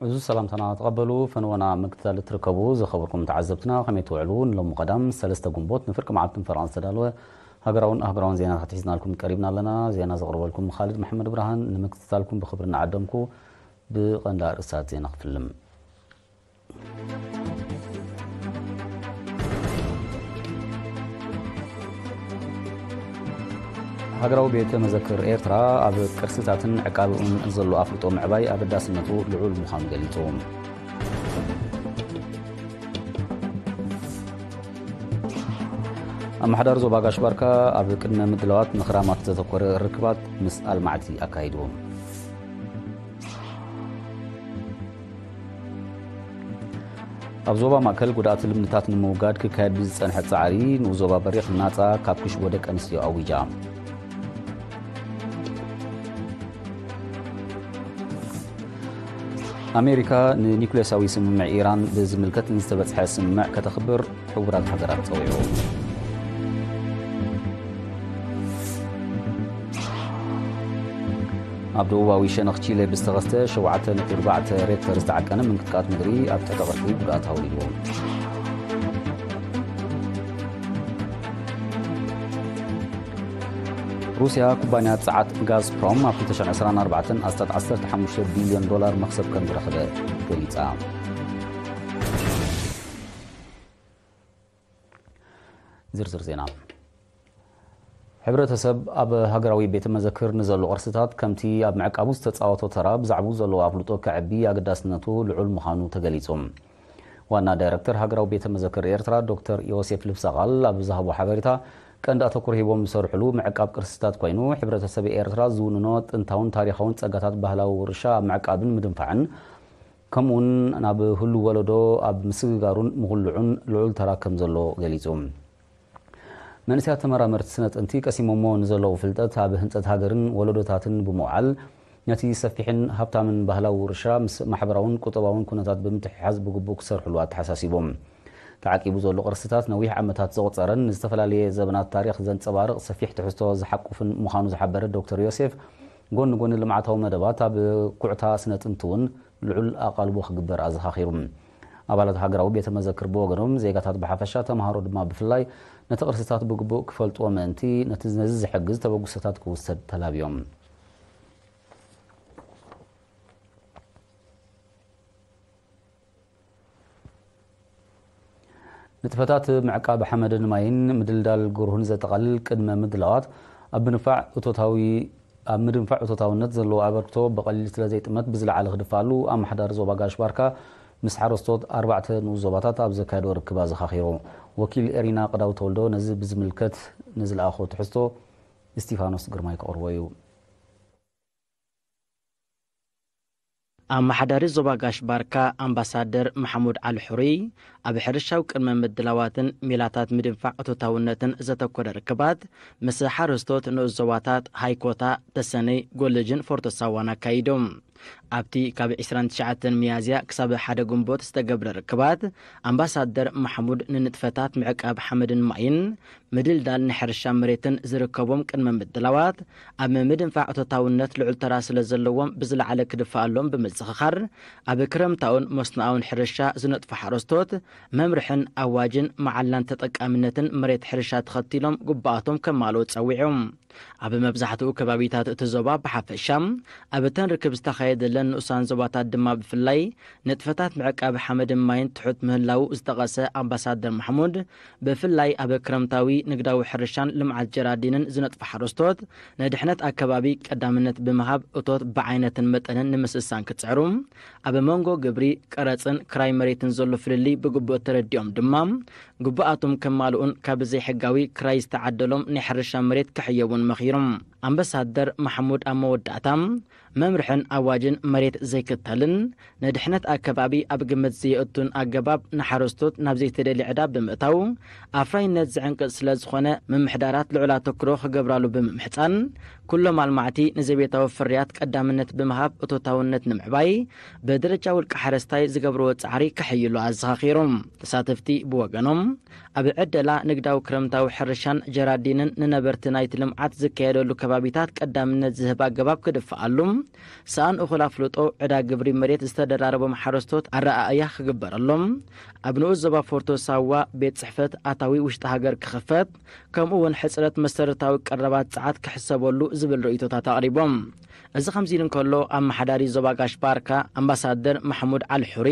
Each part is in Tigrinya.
እዚ ሰላምታና ተቐበሉ። ፈነወና ምክትታል እትርከቡ ዝኸበርኩም ተዓዘብትና፣ ከመይ ትውዕሉ? ንሎሚ ቀዳም ሰለስተ ግንቦት ንፍርቂ መዓልትን ፈረቓን ዝተዳለወ ሃገራውን ኣህጉራውን ዜናታት ሒዝናልኩም ቀሪብና ኣለና። ዜና ዘቕርበልኩም ካልድ መሓመድ ብርሃን። ንምክትታልኩም ብኽብሪ እናዓደምኩ፣ ብቐንዲ ኣርእስታት ዜና ክፍልም። ሃገራዊ ቤተ መዘክር ኤርትራ ኣብ ቅርስታትን ዕቃብኡን ዘሎ ኣፍልጦ ምዕባይ ኣገዳስነቱ ልዑል ምዃኑ ገሊጹ። ኣመሓዳሪ ዞባ ጋሽ ባርካ ኣብ ቅድመ ምድላዋት ንኽራማት ዘተኮረ ርክባት ምስ ኣልማዕቲ ኣካይዱ። ኣብ ዞባ ማእከል ጉድኣት ልምድታት ንምውጋድ ክካየድ ብዝጸንሐ ጻዕሪ፣ ንኡስ ዞባ በሪኽ ናጻ ካብ ክሽቦ ደቂ ኣንስትዮ ኣዊጃ። ኣሜሪካ ንኒኩሌሳዊ ስምምዕ ኢራን ብዝምልከት ንዝተበጽሐ ስምምዕ ከተኽብር ሕቡራት ሃገራት ጸዊዑ። ኣብ ደቡባዊ ሸነኽ ቺለ ብዝተኸስተ ሸውዓተ ነጥቢ ኣርባዕተ ሬክተር ዝተዓቀነ ምንቅጥቃጥ ምድሪ ኣብ ትሕቲ ቅርፊ ጉድኣት ኣውሪዱ። ሩስያ፣ ኩባንያ ጸዓት ጋዝፕሮም ኣብ ክልተ ሽሕን ዕስራን ኣርባዕተን ኣስታት ዓሰርተ ሓሙሽተ ቢልዮን ዶላር መኽሰብ ከም ዝረኸበ ገሊጻ። ዝርዝር ዜና። ሕብረተሰብ ኣብ ሃገራዊ ቤተ መዘክር ንዘሎ ቅርስታት ከምቲ ኣብ ምዕቃቡ ዝተጻወቶ ተራ ብዛዕባኡ ዘለዎ ኣፍልጦ ከዕቢ ኣገዳስነቱ ልዑል ምዃኑ ተገሊጹ። ዋና ዳይረክተር ሃገራዊ ቤተ መዘክር ኤርትራ ዶክተር ዮሴፍ ልብሰቓል ኣብ ዝሃቦ ሓበሬታ፣ ቀንዲ ኣተኩሮ ሂቦም ዝሰርሕሉ ምዕቃብ ቅርስታት ኮይኑ፣ ሕብረተሰብ ኤርትራ ዝውንኖ ጥንታውን ታሪኻውን ጸጋታት ባህላዊ ውርሻ ኣብ ምዕቃብን ምድንፋዕን፣ ከምኡውን ናብ ህሉው ወለዶ ኣብ ምስግጋሩን ምኹልዑን ልዑል ተራ ከም ዘሎ ገሊጹ። መንእሰያት ተመራመርቲ ስነ ጥንቲ ቀሲሞሞ ንዘለዉ ፍልጠት ኣብ ህንጸት ሃገርን ወለዶታትን ብምውዓል፣ ነቲ ሰፊሕን ሃብታምን ባህላዊ ውርሻ ምስ ማሕበራውን ቁጠባውን ኩነታት ብምትሕሓዝ ብግቡእ ክሰርሕሉ ኣተሓሳሲቦም። ተዓቂቡ ዘሎ ቅርስታት ነዊሕ ዓመታት ዘቑጸረን ንዝተፈላለየ ዘበናት ታሪኽ ዘንጸባርቕ ሰፊሕ ትሕዝቶ ዝሓቁፍን ምዃኑ ዝሓበረ ዶክተር ዮሴፍ፣ ጎኒ ጎኒ ልምዓታዊ መደባት ኣብ ኩዕታ ስነ ጥንቲ እውን ልዑል ኣቓልቦ ክግበር ኣዘኻኺሩ። ኣባላት ሃገራዊ ቤተ መዘክር ብወገኖም፣ ዜጋታት ብሓፈሻ፣ ተምሃሮ ድማ ብፍላይ፣ ነቲ ቅርስታት ብግቡእ ክፈልጥዎ ምእንቲ፣ ነቲ ነዚ ዝሕግዝ ተበግሶታት ክውሰድ ተላብዮም። ንጥፈታት ምዕቃብ ሓመድን ማይን ምድልዳል ጎርሁን ዘጠቓልል ቅድመ ምድላዋት ኣብ ምድንፋዕ እቶታዊ ኣብ ምድንፋዕ እቶታውነት ዘለዎ ኣበርክቶ ብቐሊል ስለ ዘይጥመት ብዝለዓለ ክድፋኣሉ ኣመሓዳሪ ዞባ ጋሽ ባርካ ምስ ሓረስቶት ኣርባዕተ ንኡስ ዞባታት ኣብ ዘካየዶ ርክብ ኣዘኻኺሩ። ወኪል ኤሪና ቅዳው ተወልዶ ነዚ ብዝምልከት ንዝለኣኾ ትሕዝቶ እስቲፋኖስ ግርማይ ከቕርቦ እዩ። ኣመሓዳሪ ዞባ ጋሽ ባርካ ኣምባሳደር መሓሙድ ዓሊ ሕሩይ ኣብ ሕርሻዊ ቅድመ ምድላዋትን ሜላታት ምድንፋዕ እቶታውነትን ዘተኮረ ርክባት ምስ ሓረስቶት ንኡስ ዞባታት ሃይኮታ፣ ተሰነይ፣ ጎለጅን ፎርቶ ሳዋን ኣካይዶም። ኣብቲ ካብ ዕስራን ትሽዓተን ሚያዝያ ክሳብ ሓደ ግንቦት ዝተገብረ ርክባት ኣምባሳደር መሓሙድ ንንጥፈታት ምዕቃብ ሓመድን ማይን ምድልዳል ናይ ሕርሻ መሬትን ዝርከቦም ቅድመ ምድላዋት ኣብ ምድንፋዕ እቶታውነት ልዑል ተራ ስለ ዘለዎም ብዝለዓለ ክድፈኣሎም ብምዝኽኻር፣ ኣብ ክረምታውን መስኖኣውን ሕርሻ ዝነጥፉ ሓረስቶት መምርሕን ኣዋጅን መዓላን ተጠቃምነትን መሬት ሕርሻ ተኸቲሎም ግቡኣቶም ከማልኡ ጸዊዖም። ኣብ መብዛሕትኡ ከባቢታት እቲ ዞባ ብሓፈሻ፣ ኣብ እተን ርክብ ዝተኻየደለን ንኡሳን ዞባታት ድማ ብፍላይ ንጥፈታት ምዕቃብ ሓመድን ማይን ትሑት ምህላዉ ዝጠቐሰ ኣምባሳደር ማሕሙድ፣ ብፍላይ ኣብ ክረምታዊ ንግዳዊ ሕርሻን ልምዓት ጀራዲንን ዝነጥፉ ሓረስቶት ንድሕነት ኣከባቢ ቀዳምነት ብምሃብ እቶት ብዓይነትን መጠንን ንምስሳን ክጽዕሩ፣ ኣብ መንጎ ግብሪ፣ ቀረጽን ክራይ መሬትን ዘሎ ፍልልይ ብግቡእ ተረዲኦም ድማ ግቡኣቶም ከማልኡን ካብ ዘይሕጋዊ ክራይ ዝተዓደሎም ናይ ሕርሻ መሬት ክሕየቡን መኺሮም። ኣምባሳደር ማሕሙድ ኣብ መወዳእታ፣ መምርሕን ኣዋጅን መሬት ዘይክተልን ንድሕነት ኣከባቢ ኣብ ግምት ዘየእቱን ኣገባብ ንሓረስቶት ናብ ዘይተደልየ ዕዳ ብምእታው ኣፍራይነት ዝዕንቅጽ ስለ ዝኾነ፣ ምምሕዳራት ልዑል ኣተኩሮ ክገብራሉ ብምምሕጻን፣ ኩሎም ኣልማዕቲ ንዘቤታዊ ፍርያት ቀዳምነት ብምሃብ እቶታውነት ንምዕባይ ብደረጃ ውልቀ ሓረስታይ ዝገብርዎ ጻዕሪ ከሐይሉ ኣዘኻኺሮም። ተሳተፍቲ ብወገኖም፣ ኣብ ዕደላ ንግዳዊ ክረምታዊ ሕርሻን ጀራዲንን ንነበርቲ ናይቲ ልምዓት ዝካየደሉ ከባቢታት ቀዳምነት ዝህብ ኣገባብ ክድፍኣሉ፣ ሰኣን እኹል ኣፍልጦ፣ ዕዳ ግብሪ መሬት ዝተደራረቦም ሓረስቶት ኣረኣእያ ክግበረሎም፣ ኣብ ንኡስ ዞባ ፎርቶ ሳዋ ቤት ጽሕፈት ኣታዊ ውሽጢ ሃገር ክኽፈት፣ ከምኡ እውን ሕጽረት መሰረታዊ ቀረባት ጸዓት ክሕሰበሉ ዝብል ርእይቶታት ኣቕሪቦም። እዚ ከምዚ ኢሉ እንከሎ፣ ኣመሓዳሪ ዞባ ጋሽ ባርካ ኣምባሳደር ማሕሙድ ኣልሑሪ፣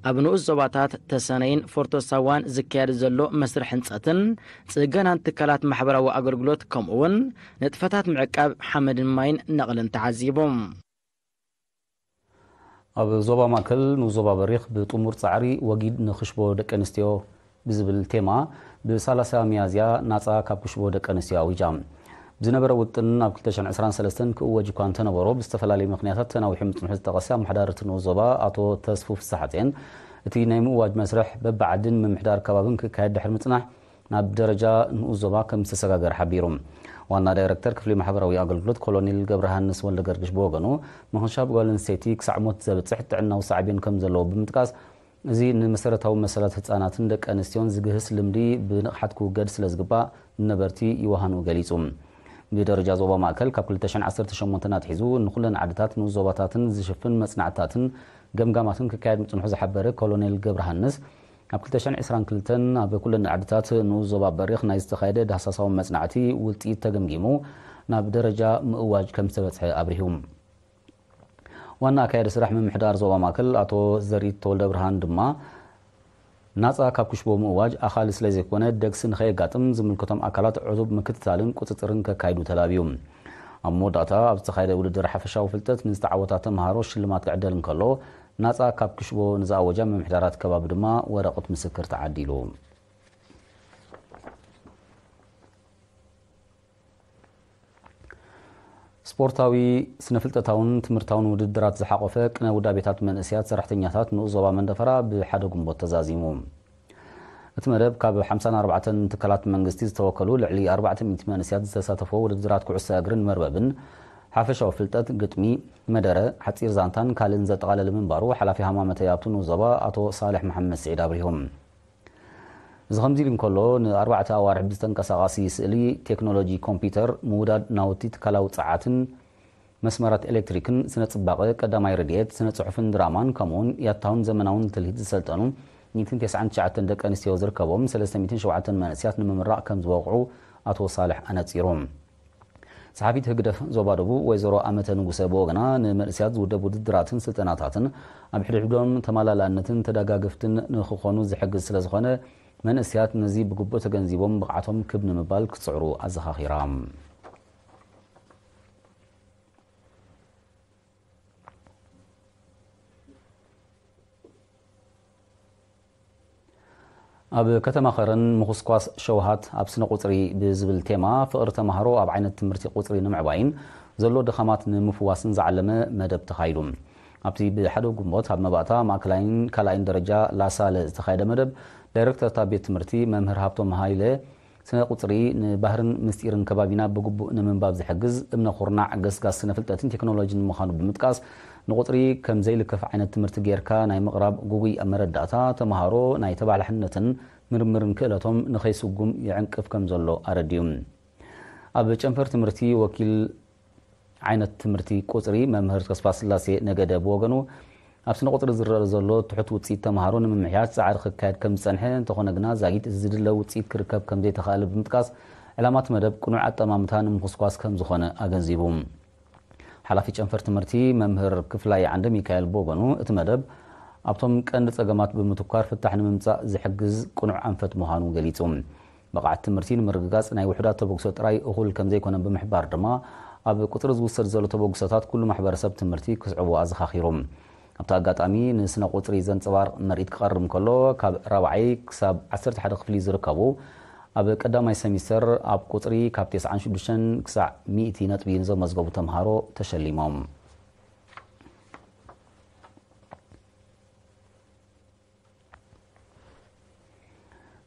ኣብ ንኡስ ዞባታት ተሰነይን ፎርቶ ሳዋን ዝካየድ ዘሎ መስርሕ ህንጸትን ጽገናን ትካላት ማሕበራዊ ኣገልግሎት፣ ከምኡ እውን ንጥፈታት ምዕቃብ ሓመድን ማይን ነቕልን ተዓዚቡ። ኣብ ዞባ ማእከል ንኡስ ዞባ በሪኽ ብጥሙር ጻዕሪ ወጊድ ንኽሽቦ ደቂ ኣንስትዮ ብዝብል ቴማ ብ30 ሚያዝያ ናጻ ካብ ክሽቦ ደቂ ኣንስትዮ ኣዊጃ። ብዝነበረ ውጥን ኣብ ክልተ ሽሕን ዕስራን ሰለስተን ክእወጅ እኳ እንተነበሮ፣ ብዝተፈላለዩ ምኽንያታት ተናዊሑ ምጽንሑ ዝጠቐሰ ኣመሓዳሪ እቲ ንኡስ ዞባ ኣቶ ተስፉ ፍስሓጽዮን፣ እቲ ናይ ምእዋጅ መስርሕ በብዓድን ምምሕዳር ከባብን ክካየድ ድሕሪ ምጽናሕ፣ ናብ ደረጃ ንኡስ ዞባ ከም ዝተሰጋገረ ሓቢሩ። ዋና ዳይረክተር ክፍሊ ማሕበራዊ ኣገልግሎት ኮሎኔል ገብረሃንስ ወልደገርግሽ ብወገኑ፣ ምኽንሻብ ጓል ኣንስተይቲ ክሳዕ ሞት ዘብጽሕ ጥዕናዊ ሳዕቤን ከም ዘለዎ ብምጥቃስ፣ እዚ ንመሰረታዊ መሰላት ህጻናትን ደቂ ኣንስትዮን ዝግህስ ልምዲ ብንቕሓት ክውገድ ስለ ዝግባእ ንነበርቲ ዮሃንኡ ገሊጹ። ብደረጃ ዞባ ማእከል ካብ ክልተ ሽሕን ዓሰርተ ሸሞንተን ኣትሒዙ ንኹለን ዓድታት ንኡስ ዞባታትን ዝሽፍን መጽናዕትታትን ገምጋማትን ክካየድ ምጽንሑ ዝሓበረ ኮሎኔል ገብረሃንስ፣ ኣብ ክልተ ሽሕን ዕስራን ክልተን ኣብ ኩለን ዓድታት ንኡስ ዞባ በሪኽ ናይ ዝተኻየደ ዳህሳሳዊ መጽናዕቲ ውጽኢት ተገምጊሙ ናብ ደረጃ ምእዋጅ ከም ዝተበጽሐ ኣብሪሁ። ዋና ኣካያዲ ስራሕ ምምሕዳር ዞባ ማእከል ኣቶ ዘሪት ተወልደ ብርሃን ድማ፣ ናጻ ካብ ክሽቦ ምእዋጅ ኣኻሊ ስለ ዘይኮነ፣ ደግሲ ንኸየጋጥም ዝምልከቶም ኣካላት ዕቱብ ምክትታልን ቁጽጽርን ከካይዱ ተላብዩ። ኣብ መወዳእታ ኣብ ዝተኻየደ ውድድር ሓፈሻዊ ፍልጠት ንዝተዓወታ ተምሃሮ ሽልማት ክዕደል እንከሎ፣ ናጻ ካብ ክሽቦ ንዝኣወጃ ምምሕዳራት ከባቢ ድማ ወረቐት ምስክር ተዓዲሉ። ስፖርታዊ፣ ስነ-ፍልጠታውን ትምህርታውን ውድድራት ዝሓቖፈ ቅነ ውዳቤታት መንእሰያት ሰራሕተኛታት ንኡስ ዞባ መንደፈራ ብሓደ ግንቦት ተዛዚሙ። እቲ መደብ ካብ ሓምሳን ኣርባዕተን ትካላት መንግስቲ ዝተወከሉ ልዕሊ ኣርባዕተ ሚእቲ መንእሰያት ዝተሳተፍዎ ውድድራት ኩዕሶ እግርን መርበብን፣ ሓፈሻዊ ፍልጠት፣ ግጥሚ፣ መደረ፣ ሓጺር ዛንታን ካልእን ዘጠቓለለ ምንባሩ ሓላፊ ሃማመተ ያብቱ ንኡስ ዞባ ኣቶ ሳልሕ መሓመድ ስዒድ ኣብሪሆም። እዚ ከምዚ ኢሉ እንከሎ፣ ንኣርባዕተ ኣዋርሕ ብዝተንቀሳቓሲ ስእሊ ቴክኖሎጂ ኮምፒውተር ምውዳድ ናውቲ ትካላዊ ጸዓትን መስመራት ኤሌክትሪክን፣ ስነ ጽባቐ፣ ቀዳማይ ረድኤት፣ ስነ ጽሑፍን ድራማን፣ ከምኡውን ያታውን ዘመናውን ትልሂት ዝሰልጠኑ ሚእትን ተስዓን ትሽዓተን ደቂ ኣንስትዮ ዝርከቦም ሰለስተ ሚእትን ሸውዓተን መንእሰያት ንምምራቕ ከም ዝበቕዑ ኣቶ ሳልሕ ኣነጺሩ። ጸሓፊት ህግደፍ ዞባ ደቡብ ወይዘሮ ኣመተ ንጉሰ ብወገና፣ ንመንእሰያት ዝውደብ ውድድራትን ስልጠናታትን ኣብ ሕድሕዶም ተማላላእነትን ተደጋገፍትን ንኽኾኑ ዝሕግዝ ስለ ዝኾነ፣ መንእሰያት ነዚ ብግቡእ ተገንዚቦም ብቕዓቶም ክብ ንምባል ክጽዕሩ ኣዘኻኺራ። ኣብ ከተማ ኸረን ምኹስኳስ ሸውሃት ኣብ ስነ ቁጽሪ ብዝብል ቴማ፣ ፍቕሪ ተማሃሮ ኣብ ዓይነት ትምህርቲ ቁጽሪ ንምዕባይን ዘሎ ድኻማት ንምፍዋስን ዝዓለመ መደብ ተኻይዱ። ኣብቲ ብሓደ ግንቦት ኣብ መባእታ ማእከላይን ካልኣይን ደረጃ ላሳለ ዝተኻየደ መደብ፣ ዳይረክተር እታ ቤት ትምህርቲ መምህር ሃብቶም ሃይለ፣ ስነ ቁጽሪ ንባህርን ምስጢርን ከባቢና ብግቡእ ንምንባብ ዝሕግዝ እምነ ኩርናዕ ገስጋስ ስነ ፍልጠትን ቴክኖሎጂን ምዃኑ ብምጥቃስ፣ ንቁጽሪ ከም ዘይልከፍ ዓይነት ትምህርቲ ጌርካ ናይ ምቕራብ ግጉይ መረዳእታ ተመሃሮ ናይ ተባላሕነትን ምርምርን ክእለቶም ንኸይስጉም ይዕንቅፍ ከም ዘሎ ኣረዲኡ። ኣብ ጨንፈር ትምህርቲ ወኪል ዓይነት ትምህርቲ ቁጽሪ መምህር ተስፋስላሴ ነገደ ብወገኑ፣ ኣብ ስነ ቁጽሪ ዝረአ ዘሎ ትሑት ውጽኢት ተመሃሮ ንምምሕያሽ ጻዕሪ ክካየድ ከም ዝጸንሐ፣ እንተኾነ ግና ዛጊት እቲ ዝድለ ውጽኢት ክርከብ ከም ዘይተኻእለ ብምጥቃስ፣ ዕላማ እቲ መደብ ቅኑዕ ኣጠማምታ ንምኹስኳስ ከም ዝኾነ ኣገንዚቡ። ሓላፊ ጨንፈር ትምህርቲ መምህር ክፍላይ ዓንደ ሚካኤል ብወገኑ፣ እቲ መደብ ኣብቶም ቀንዲ ጸገማት ብምትኳር ፍታሕ ንምምጻእ ዝሕግዝ ቅኑዕ ኣንፈት ምዃኑ ገሊጹ። ብቕዓት ትምህርቲ ንምርግጋጽ ናይ ውሑዳት ተበግሶ ጥራይ እኹል ከም ዘይኮነ ብምሕባር ድማ፣ ኣብ ቁጽሪ ዝውሰድ ዘሎ ተበግሶታት ኩሉ ማሕበረሰብ ትምህርቲ ክስዕቦ ኣዘኻኺሩ። ኣብቲ ኣጋጣሚ ንስነ ቁጽሪ ዘንጸባርቕ ምርኢት ክቐርብ እንከሎ፣ ካብ ራብዓይ ክሳብ ዓሰርተ ሓደ ክፍሊ ዝርከቡ ኣብ ቀዳማይ ሰሚስተር ኣብ ቁጽሪ ካብ ተስዓን ሽዱሽተን ክሳዕ ሚእቲ ነጥቢ ንዘመዝገቡ ተምሃሮ ተሸሊሞም።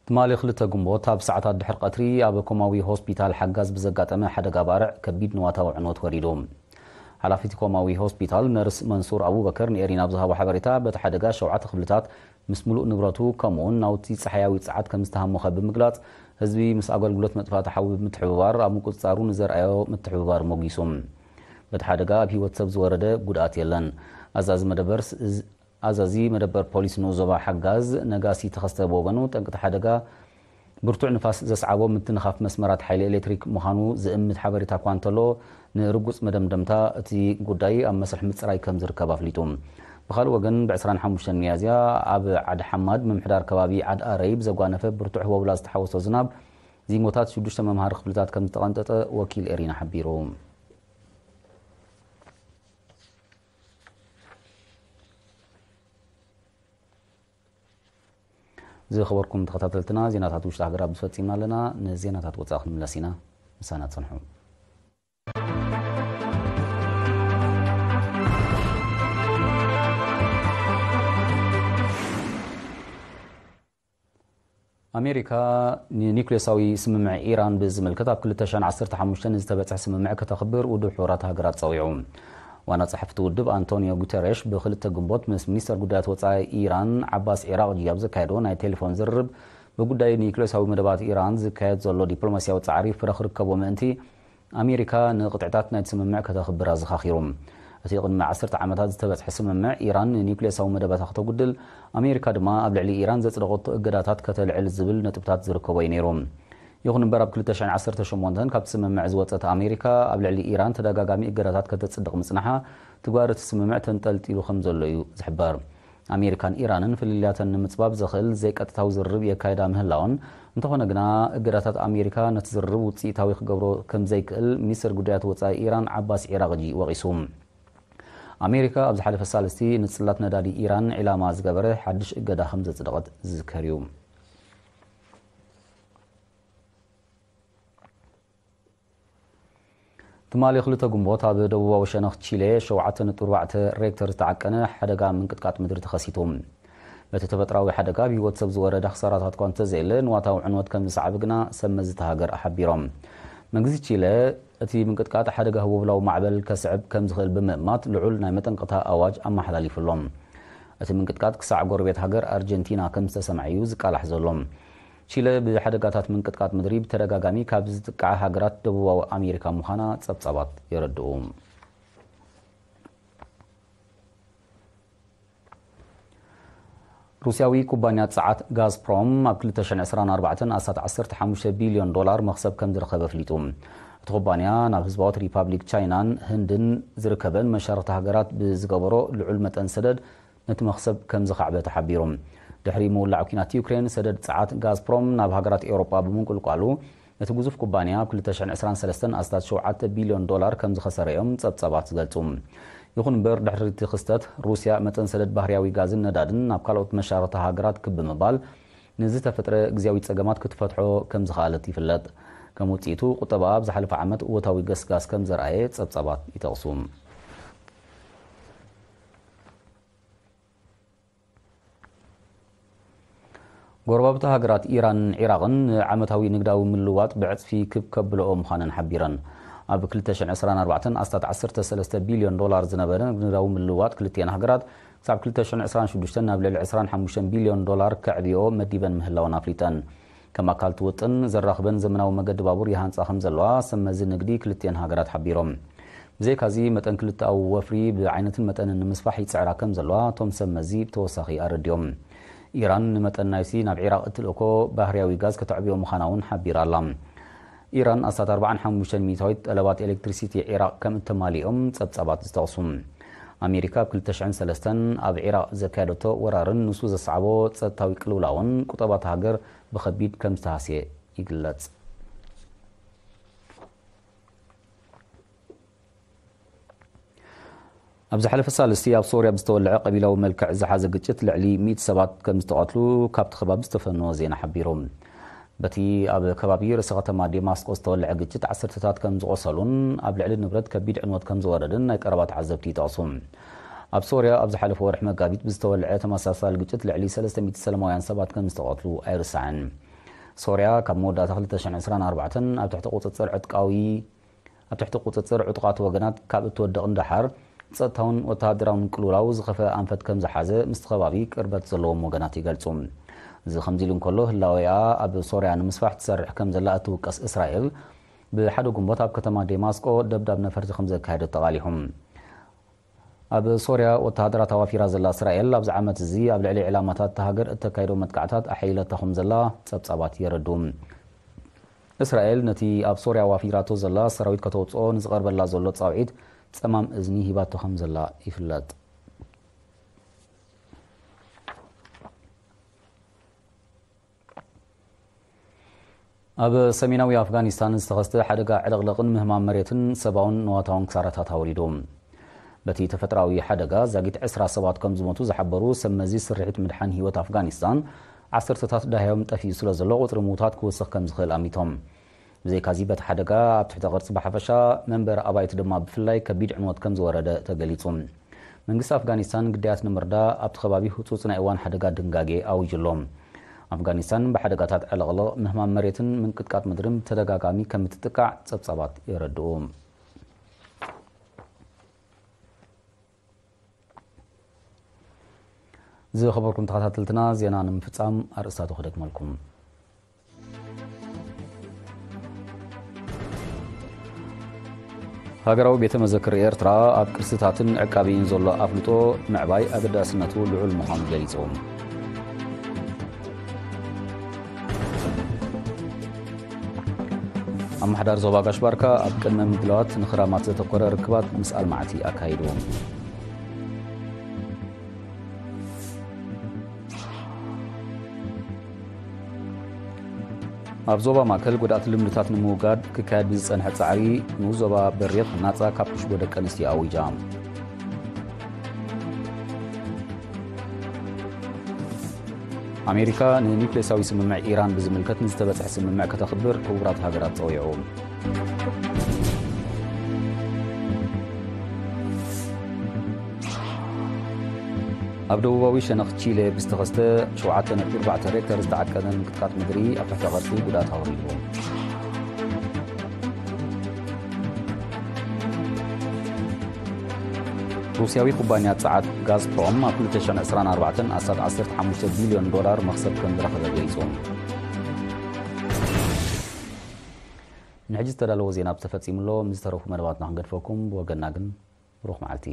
ትማሊ ክልተ ግንቦት ኣብ ሰዓታት ድሕሪ ቀትሪ ኣብ ኮማዊ ሆስፒታል ሓጋዝ ብዘጋጠመ ሓደጋ ባርዕ ከቢድ ንዋታዊ ዕንወት ወሪዱ። ሓላፊት ኮማዊ ሆስፒታል ነርስ መንሱር ኣቡበከር ንኤሪና ኣብ ዝሃቦ ሓበሬታ፣ በቲ ሓደጋ ሸውዓተ ክፍልታት ምስ ምሉእ ንብረቱ ከምኡውን ናውቲ ጸሓያዊ ጸዓት ከም ዝተሃሞኸ ብምግላጽ፣ ህዝቢ ምስ ኣገልግሎት መጥፋእቲ ሓዊ ብምትሕብባር ኣብ ምቁጽጻሩ ንዘርኣዮ ምትሕብባር ሞጊሱ። በቲ ሓደጋ ኣብ ህይወት ሰብ ዝወረደ ጉድኣት የለን። ኣዛዚ መደበር ስ-፣ ኣዛዚ መደበር ፖሊስ ንኡስ ዞባ ሓጋዝ ነጋሲ ተኸስተ ብወገኑ፣ ጠንቅቲ ሓደጋ ብርቱዕ ንፋስ ዘስዓቦ ምትንኻፍ መስመራት ሓይሊ ኤሌክትሪክ ምዃኑ ዝእምት ሓበሬታ እኳ እንተሎ፣ ንርጉጽ መደምደምታ እቲ ጉዳይ ኣብ መስርሕ ምጽራይ ከም ዝርከብ ኣፍሊጡ። ብኻልእ ወገን፣ ብ ዕስራን ሓሙሽተን ሚያዝያ ኣብ ዓድ ሓማድ ምምሕዳር ከባቢ ዓድ ኣረይ ብዘጓነፈ ብርቱዕ ህቦብላ ዝተሓወሶ ዝናብ ዚንጎታት ሽዱሽተ መምሃሪ ክፍልታት ከም ዝተቐንጠጠ ወኪል ኤሪና ሓቢሩ። ዝኸበርኩም ተኸታተልትና፣ ዜናታት ውሽጢ ሃገር ኣብዚ ፈጺምና ኣለና። ንዜናታት ወጻኢ ክንምለስ ኢና። ምሳና ጽንሑ። ኣሜሪካ ንኒውክሌሳዊ ስምምዕ ኢራን ብዝምልከት ኣብ ክልተ ሽሕን ዓሰርተ ሓሙሽተን ዝተበጽሐ ስምምዕ ከተኽብር ውድብ ሕቡራት ሃገራት ጸዊዑ። ዋና ጸሓፊ እቲ ውድብ ኣንቶኒዮ ጉተሬሽ ብክልተ ግንቦት ምስ ሚኒስተር ጉዳያት ወጻኢ ኢራን ዓባስ ዒራቕጂ ኣብ ዘካየዶ ናይ ቴሌፎን ዝርርብ፣ ብጉዳይ ኒውክሌሳዊ መደባት ኢራን ዝካየድ ዘሎ ዲፕሎማስያዊ ጻዕሪ ፍረ ክርከቦ ምእንቲ፣ ኣሜሪካ ንቕጥዕታት ናይቲ ስምምዕ ከተኽብር ኣዘኻኺሩ። እቲ ቅድሚ ዓሰርተ ዓመታት ዝተበጽሐ ስምምዕ፣ ኢራን ንኒውክሌሳዊ መደባታ ከተጉድል፣ ኣሜሪካ ድማ ኣብ ልዕሊ ኢራን ዘጽደቐቶ እገዳታት ከተልዕል ዝብል ነጥብታት ዝርከቦ እዩ ነይሩ። ይኹን እምበር፣ ኣብ ክልተ ሽሕን ዓሰርተ ሸሞንተን ካብቲ ስምምዕ ዝወጸት ኣሜሪካ፣ ኣብ ልዕሊ ኢራን ተደጋጋሚ እገዳታት ከተጽድቕ ምጽናሓ፣ ትግባረ እቲ ስምምዕ ተንጠልጢሉ ከም ዘሎ እዩ ዝሕበር። ኣሜሪካን ኢራንን ፍልልያተን ንምጽባብ ዘኽእል ዘይቀጥታዊ ዝርርብ የካይዳ ምህላወን፣ እንተኾነ ግና፣ እገዳታት ኣሜሪካ ነቲ ዝርርብ ውጽኢታዊ ክገብሮ ከም ዘይክእል ሚኒስትር ጉዳያት ወጻኢ ኢራን ዓባስ ዒራቕጂ ወቒሱ። ኣሜሪካ ኣብ ዝሓለፈ ሳልስቲ ንጽላት ነዳዲ ኢራን ዒላማ ዝገበረ ሓድሽ እገዳ ከም ዘጽደቐት ዝዝከር እዩ። ትማሊ ክልተ ግንቦት ኣብ ደቡባዊ ሸነኽ ቺለ ሸውዓተ ነጥቢ ኣርባዕተ ሬክተር ዝተዓቀነ ሓደጋ ምንቅጥቃጥ ምድሪ ተኸሲቱ። በቲ ተፈጥራዊ ሓደጋ ብህይወት ሰብ ዝወረደ ክሳራታት እኳ እንተዘየለ፣ ንዋታዊ ዕንወት ከም ዝሰዓበ ግና ሰብ መዚ እታ ሃገር ሓቢሮም። መንግስቲ ቺለ፣ እቲ ምንቅጥቃጥ ሓደጋ ህቦብላዊ ማዕበል ከስዕብ ከም ዝኽእል ብምእማት፣ ልዑል ናይ መጠንቀቕታ ኣዋጅ ኣመሓላሊፉ ኣሎ። እቲ ምንቅጥቃጥ ክሳዕ ጎረቤት ሃገር ኣርጀንቲና ከም ዝተሰምዐ እዩ ዝቃላሕ ዘሎ። ቺለ ብሓደጋታት ምንቅጥቃጥ ምድሪ ብተደጋጋሚ ካብ ዝጥቅዓ ሃገራት ደቡባዊ ኣሜሪካ ምዃና ጸብጻባት የረድኡ። ሩስያዊ ኩባንያ ጸዓት ጋዝፕሮም ኣብ ክልተ ሽሕን ዕስራን ኣርባዕተን ኣስታት ዓሰርተ ሓሙሽተ ቢልዮን ዶላር መኽሰብ ከም ዝረኸበ ኣፍሊጡ። እቲ ኩባንያ ናብ ህዝባዊት ሪፓብሊክ ቻይናን ህንድን ዝርከበን መሻርኽቲ ሃገራት ብዝገበሮ ልዑል መጠን ሰደድ ነቲ መኽሰብ ከም ዘኻዕበ ተሓቢሩ። ድሕሪ ምውላዕ ኲናት ዩክሬን፣ ሰደድ ጸዓት ጋዝፕሮም ናብ ሃገራት ኤውሮጳ ብምንቁልቋሉ፣ እቲ ግዙፍ ኩባንያ ኣብ ክልተ ሽሕን ዕስራን ሰለስተን ኣስታት ሸውዓተ ቢልዮን ዶላር ከም ዝኸሰረ እዮም ጸብጻባት ዝገልጹ። ይኹን እምበር፣ ድሕሪ እቲ ክስተት፣ ሩስያ መጠን ሰደድ ባህርያዊ ጋዝን ነዳድን ናብ ካልኦት መሻርኽቲ ሃገራት ክብ ብምባል፣ ንዝተፈጥረ ግዝያዊ ጸገማት ክትፈትሖ ከም ዝኸኣለት ይፍለጥ። ከም ውጽኢቱ፣ ቁጠባ ኣብ ዝሓለፈ ዓመት እወታዊ ገስጋስ ከም ዘርኣየ ጸብጻባት ይጠቕሱ። ጎረባብቲ ሃገራት ኢራንን ዒራቕን ንዓመታዊ ንግዳዊ ምልውዋጥ ብዕጽፊ ክብ ከብልኦ ምዃነን ሓቢረን። ኣብ ክልተ ሽሕን ዕስራን ኣርባዕተን ኣስታት ዓሰርተ ሰለስተ ቢልዮን ዶላር ዝነበረ ንግዳዊ ምልውዋጥ ክልቲኤን ሃገራት፣ ክሳብ ክልተ ሽሕን ዕስራን ሽዱሽተን ናብ ልዕሊ ዕስራን ሓሙሽተን ቢልዮን ዶላር ከዕብዮ መዲበን ምህላወን ኣፍሊጠን። ከም ኣካል እቲ ውጥን፣ ዘራኽበን ዘመናዊ መገዲ ባቡር ይሃንጻ ከም ዘለዋ ሰብ መዚ ንግዲ ክልቲኤን ሃገራት ሓቢሮም። ብዘይካዚ፣ መጠን ክልተኣዊ ወፍሪ ብዓይነትን መጠንን ንምስፋሕ ይጽዕራ ከም ዘለዋ እቶም ሰብ መዚ ብተወሳኺ ኣረዲኦም። ኢራን ንመጠን ናይቲ ናብ ዒራቕ እትልእኮ ባህርያዊ ጋዝ ከተዕብዮ ምዃና እውን ሓቢራ ኣላ። ኢራን ኣስታት ኣርባዓን ሓሙሽተን ሚእታዊት ጠለባት ኤሌክትሪሲቲ ዒራቕ ከም እተማልኦም ጸብጻባት ዝጠቕሱ። ኣሜሪካ ኣብ ክልተ ሽሕን ሰለስተን ኣብ ዒራቕ ዘካየደቶ ወራርን ንሱ ዘስዓቦ ጸጥታዊ ቅልውላውን ቁጠባ እታ ሃገር ብኸቢድ ከም ዝተሃስየ ይግለጽ። ኣብ ዝሓለፈ ሳልስቲ ኣብ ሶርያ ብዝተወልዐ ቀቢላዊ መልክዕ ዝሓዘ ግጭት ልዕሊ ሚእቲ ሰባት ከም ዝተቐትሉ ካብቲ ከባቢ ዝተፈነወ ዜና ሓቢሩ። በቲ ኣብ ከባቢ ርእሰ ከተማ ዴማስቆ ዝተወልዐ ግጭት ዓሰርተታት ከም ዝቖሰሉን ኣብ ልዕሊ ንብረት ከቢድ ዕንወት ከም ዝወረደን ናይ ቀረባ ተዓዘብቲ ይጠቕሱ። ኣብ ሶርያ ኣብ ዝሓለፈ ወርሒ መጋቢት ብዝተወልዐ ተመሳሳሊ ግጭት ልዕሊ ሰለስተ ሚእቲ ሰላማውያን ሰባት ከም ዝተቐትሉ ኣይርሳዕን። ሶርያ ካብ መወዳእታ ክልተ ሽሕን ዕስራን ኣርባዕተን ኣብ ትሕቲ ቁጽጽር ዕጥቃዊ ኣብ ትሕቲ ቁጽጽር ዕጡቓት ወገናት ካብ እትወድቕ ንደሓር፣ ጸጥታውን ወተሃደራውን ቅልውላው ዝኸፈ ኣንፈት ከም ዝሓዘ ምስቲ ከባቢ ቅርበት ዘለዎም ወገናት ይገልጹ። እዚ ከምዚ ኢሉ እንከሎ፣ ህላወኣ ኣብ ሶርያ ንምስፋሕ ትሰርሕ ከም ዘላ እትውቀስ እስራኤል፣ ብሓደ ግንቦት ኣብ ከተማ ዴማስቆ ደብዳብ ነፈርቲ ከም ዘካየደት ተቓሊሑ። ኣብ ሶርያ ወተሃደራት ኣዋፊራ ዘላ እስራኤል፣ ኣብዚ ዓመት እዚ ኣብ ልዕሊ ዕላማታት እታ ሃገር እተካይዶ መጥቃዕታት ኣሐይለታ ከም ዘላ ጸብጻባት የረድኡ። እስራኤል ነቲ ኣብ ሶርያ ኣዋፊራቶ ዘላ ሰራዊት ከተውጽኦ ንዝቐርበላ ዘሎ ጻውዒት ጸማም እዝኒ ሂባቶ ከም ዘላ ይፍለጥ። ኣብ ሰሜናዊ ኣፍጋኒስታን ዝተኸስተ ሓደጋ ዕልቕልቕን ምህማም መሬትን ሰብኣውን ንዋታውን ክሳራታት ኣውሪዱ። በቲ ተፈጥራዊ ሓደጋ ዛጊት ዕስራ ሰባት ከም ዝሞቱ ዝሓበሩ ሰብ መዚ ስርሒት ምድሓን ህይወት ኣፍጋኒስታን፣ ዓሰርተታት ዳህዮም ጠፊኡ ስለ ዘሎ ቁጽሪ ምዉታት ክውስኽ ከም ዝኽእል ኣሚቶም። ብዘይካዚ በቲ ሓደጋ ኣብ ትሕተ ቅርጺ ብሓፈሻ፣ መንበሪ ኣባይቲ ድማ ብፍላይ ከቢድ ዕንወት ከም ዝወረደ ተገሊጹ። መንግስቲ ኣፍጋኒስታን ግዳያት ንምርዳእ ኣብቲ ከባቢ ህጹጽ ናይ እዋን ሓደጋ ድንጋጌ ኣዊጁ ኣሎ። ኣፍጋኒስታን ብሓደጋታት ዕልቕልቕ፣ ምህማም መሬትን ምንቅጥቃጥ ምድርን ብተደጋጋሚ ከም እትጥቃዕ ጸብጻባት የረድኡ። ዝኸበርኩም ተኸታተልትና፣ ዜና ንምፍጻም ኣርእስታቱ ክደግመልኩም። ሃገራዊ ቤተ መዘክር ኤርትራ ኣብ ቅርስታትን ዕቃቢን ዘሎ ኣፍልጦ ምዕባይ ኣገዳስነቱ ልዑል ምዃኑ ገሊጹ። ኣመሓዳሪ ዞባ ጋሽ ባርካ ኣብ ቅድመ ምድላዋት ንኽራማት ዘተኮረ ርክባት ምስ ኣልማዕቲ ኣካይዱ። ኣብ ዞባ ማእከል ጎዳእቲ ልምድታት ንምውጋድ ክካየድ ብዝጸንሐ ጻዕሪ፣ ንኡስ ዞባ በሪኽ ናጻ ካብ ሕሽጎ ደቂ ኣንስትዮ ኣዊጃ። ኣሜሪካ ንኒውክሌሳዊ ስምምዕ ኢራን ብዝምልከት ንዝተበጽሐ ስምምዕ ከተኽብር ሕቡራት ሃገራት ጸዊዑ። ኣብ ደቡባዊ ሸነኽ ቺለ ብዝተኸስተ ሸውዓተ ነጥቢ ኣርባዕተ ሬክተር ዝተዓቀነ ምንቅጥቃጥ ምድሪ ኣብ ትሕተ ቅርጺ ጉድኣት ኣውሪዱ። ሩስያዊ ኩባንያ ጸዓት ጋዝፕሮም ኣብ ክልተ ሽሕን ዕስራን ኣርባዕተን ኣስታት ዓሰርተ ሓሙሽተ ቢልዮን ዶላር መኽሰብ ከም ዝረኸበ ገሊጹ። ንሕጂ ዝተዳለወ ዜና ተፈጺሙ ኣሎ። ምስ ዝተረፉ መደባትና ክንገድፈኩም፣ ብወገንና ግን ብሩኽ መዓልቲ።